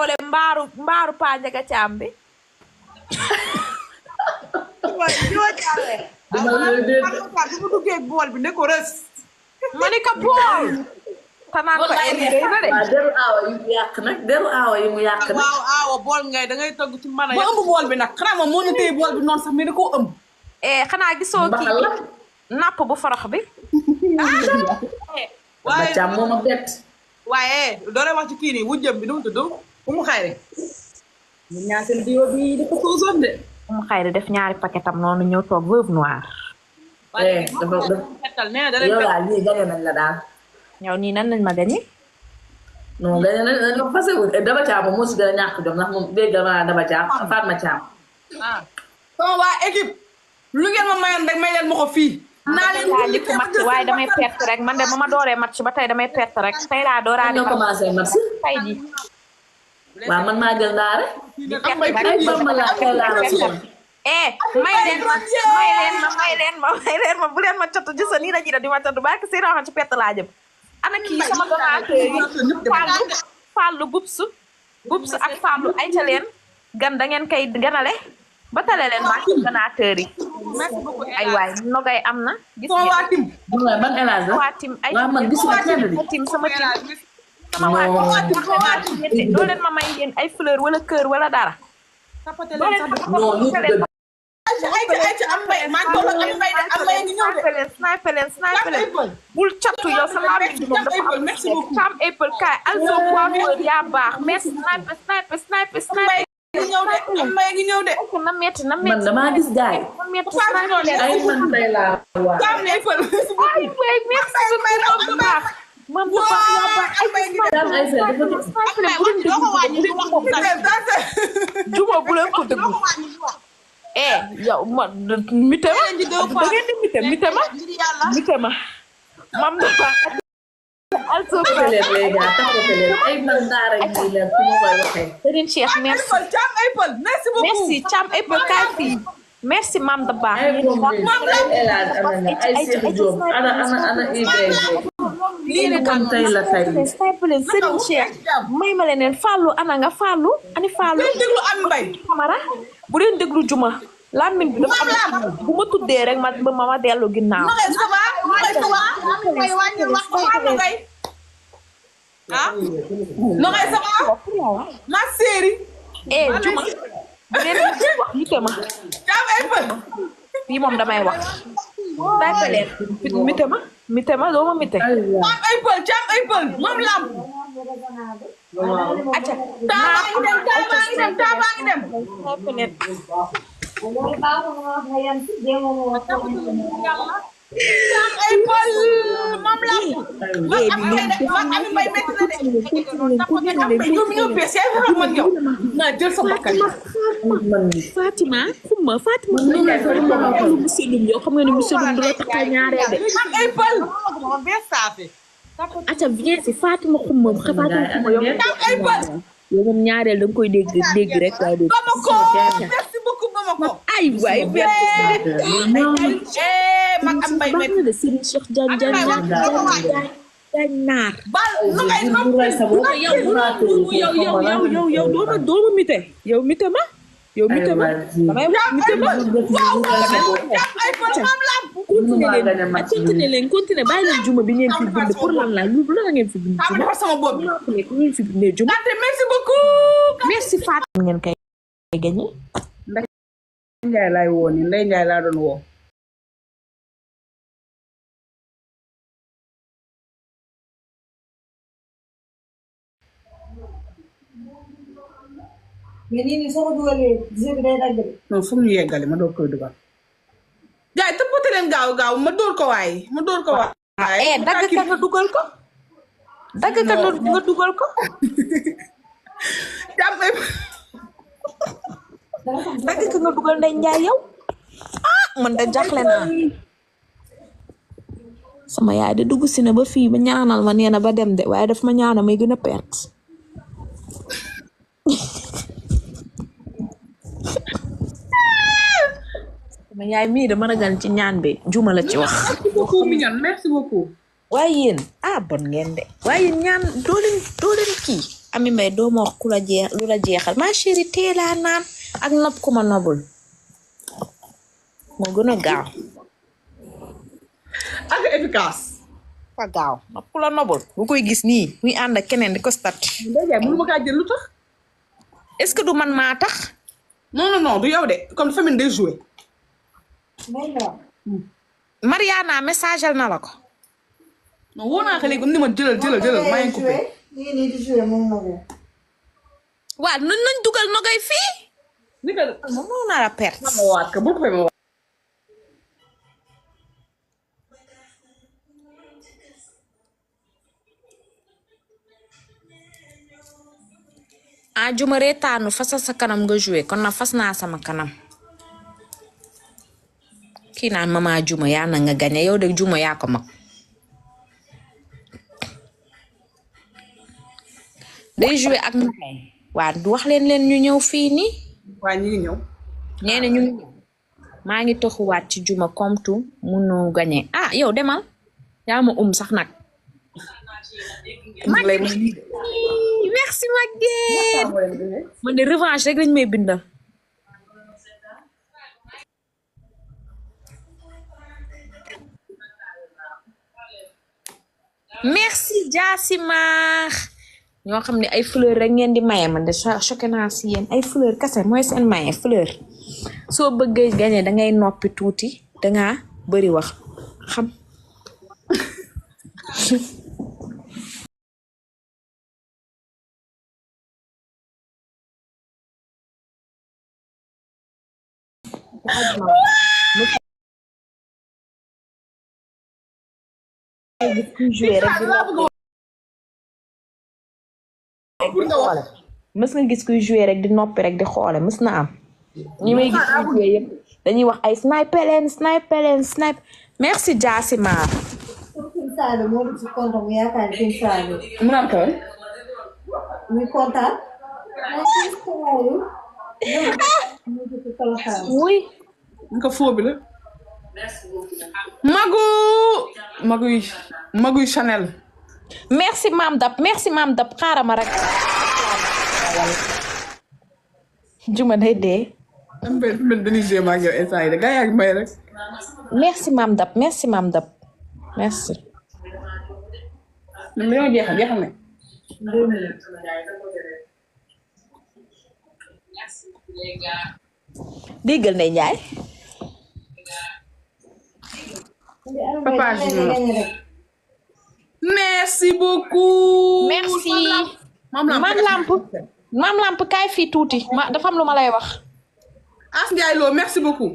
boole mbaaru paa Njaga Caam bi. waaye yoo jaaree. bu duggee bool bi ne ko rës. ma ne ko bool. tanaan ko liggéey na de. waaw deru aawa yu yàq nag deru aawa yi mu yàq nag. waaw aawa bool ngay dangay togg ci mën a. ba ëmb bool bi nag xanaa moom moo ñu téye bool bi noonu sax mais da koo ëmb. xanaa gisoo kii napp bu forox bi. waaye càmm moom a bett. waaye doole wax ci kii nii wujjëm bi nu mu tudd Umu Xayri. ñu ñaan seen diwo bi dafa soosoon de. Umu Xayri def ñaari paquetam noonu ñëw toog veuve noire. yow daal lii gañe nañ la daal. yow nii nan lañ ma gañe. non gañe nañ la parce que Daba Caam moom moo si gën a ñàkk jom ndax moom dégg nga Daba Caam Fatma Caam. sama waa équipe lu ngeen ma mayoon rek may leen ma ko fii. naa leen njëkk match waaye damay perte rek man de ba ma dooree match ba tey damay perte rek tey laa dooraa di commencé match tey ji. waaw man maa jël ndaare. may leen ma bu leen ma cottu gis nii la ji di ma cottu ba ki si raxan ci perte laa jëm. ana kii sama donateur yi Fallou Bubs ak Fallou ay ca leen gan da ngeen koy ganale ba tale leen maa ci donateur yi. ay waay nogay am na. gis ngeen ban élage la waa tim ay man gis nga kenn di tim sama tim sama waa tim doo leen ma may yéen ay fleur wala kër wala dara. doo leen ma sniper leen bul cattu yow sa laa bi moom dafa am Cam Apple kaay also coiffeur yaa baax merci sniper na metti man damaa gis gaay na metti sniper leen ay man tey laa waa ay way merci beaucoup bu baax mam bu baax yaa baax juma bu leen ko dëgg yow ma mite ma da ngeen di mite ma mam bu baax also ay man daara ji leen su ma koy waxee Serigne Cheikh merci Cam Apple kaay fii merci mam da baax ay Seydou Diop ana IBG lii ne kam tey la tey Serigne Cheikh may ma leneen Fallou ana nga Fallou ani Fallou déglu am mbay Camara bu leen déglu juma lamine bi dafa am bu ma tuddee rek ma dellu ginnaaw nogay sama ma séeri juma bu leen wax mite ma Cam Apple fii moom damay wax sniper leen mite ma doo ma mite Cam Apple moom lam acca taa baa ngi dem sniper leen Cam Apple moom lam man ami mbay métti na de ñëw bees yaay wax man yow naa jël sa bakkan Fatima monsieur Loum yow xam nga ne monsieur Loum du la takkal ñaareel de Cam Apple bees saafe acca bien si Fatima xumma Fatima xumma yow Cam Apple yow moom ñaareel da nga koy dégg rek waaye dégg Bamako merci beaucoup Bamako ay waay mag am mbay métti de Serigne Cheikh Diagne naar bal nogay yow doo ma mite yow mite ma damay wax mite ma Cam Apple moom lam continuer leen bàyyi leen juma bi ngeen fi bind pour lan la lu la ngeen fi bind xam nga sama bopp ku ngeen fi bindee juma merci beaucoup merci Fatou ngeen kay gagné Ndeye laay woo ni Ndeye Ndiaye laa doon woo non fu mu yeggali ma door koy dugal jaay tëppate leen gaaw ma door ko waay dagg ka nga dugal ko Cam Apple dagg ka nga dugal Ndeye Ndiaye yow man da jaxle naa sama yaay de dugg si na ba fii ba ñaanal ma nee na ba dem de waaye daf ma ñaanal may gën a perte sama yaay mii dama ragal ci ñaan bi juma la ci wax merci beaucoup waaye yéen bon ngeen de waaye yéen ñaan doo leen kii Ami Mbay doo ma wax ku la lu la jeexal ma chérie teelaa naan ak nopp ku ma nobul moo gën a gaaw ak efficace. fa gaaw nopp ku la nobul bu koy gis nii muy ànd ak keneen di ko stat Ndeye mënu ma kaa jël lu tax. est-ce que du man maa tax non du yow de comme famille day jouer. Mariana messageal na la ko non woo naa ko léegi ni ma jëlal maa ngi coupé. waaw nañ dugal nogay fii ni ko moom moo nar a perte ma waat ko bul coupé ma waat. juma reetaanu fasal sa kanam nga joué kon na fas naa sama kanam kii naan mama juma yaa na nga gañe yow de juma yaa ko mag day joué ak maxay waa du wax leen ñu ñëw fii nii waa ñi ngi ñëw. nee na ñu ngi ñëw maa ngi toxuwaat ci juma comme tout munu gañe yow demal yaa ma sax nag merci Maguette man de revanche rek lañ may bindal merci Jaasimaax ñoo xam ne ay fleur rek ngeen di maye man de choqué naa si yéen ay fleur kase mooy seen maye fleur soo bëggee gañe dangay noppi tuuti dangaa bari wax xam mës nga gis kuy jouer rek di noppi rek di xoole mës na am ñi may gis kuy jouer yëpp dañuy wax ay sniper leen merci Jaasima mu naan ko oui nga foo bi la. maguy Chanel. merci Mam Dab xaaral ma rek juma day dee am benn dañuy jouer ma ak yow instant yi de gaa yaa ngi may rek. merci Mam Dab merci ñoom dañoo jeexal ne. déggal Ndeye Ndiaye papa merci beaucoup. merci Mam Lamp kaay fii tuuti dafa am lu ma lay wax As Ndiaye Lo merci beaucoup.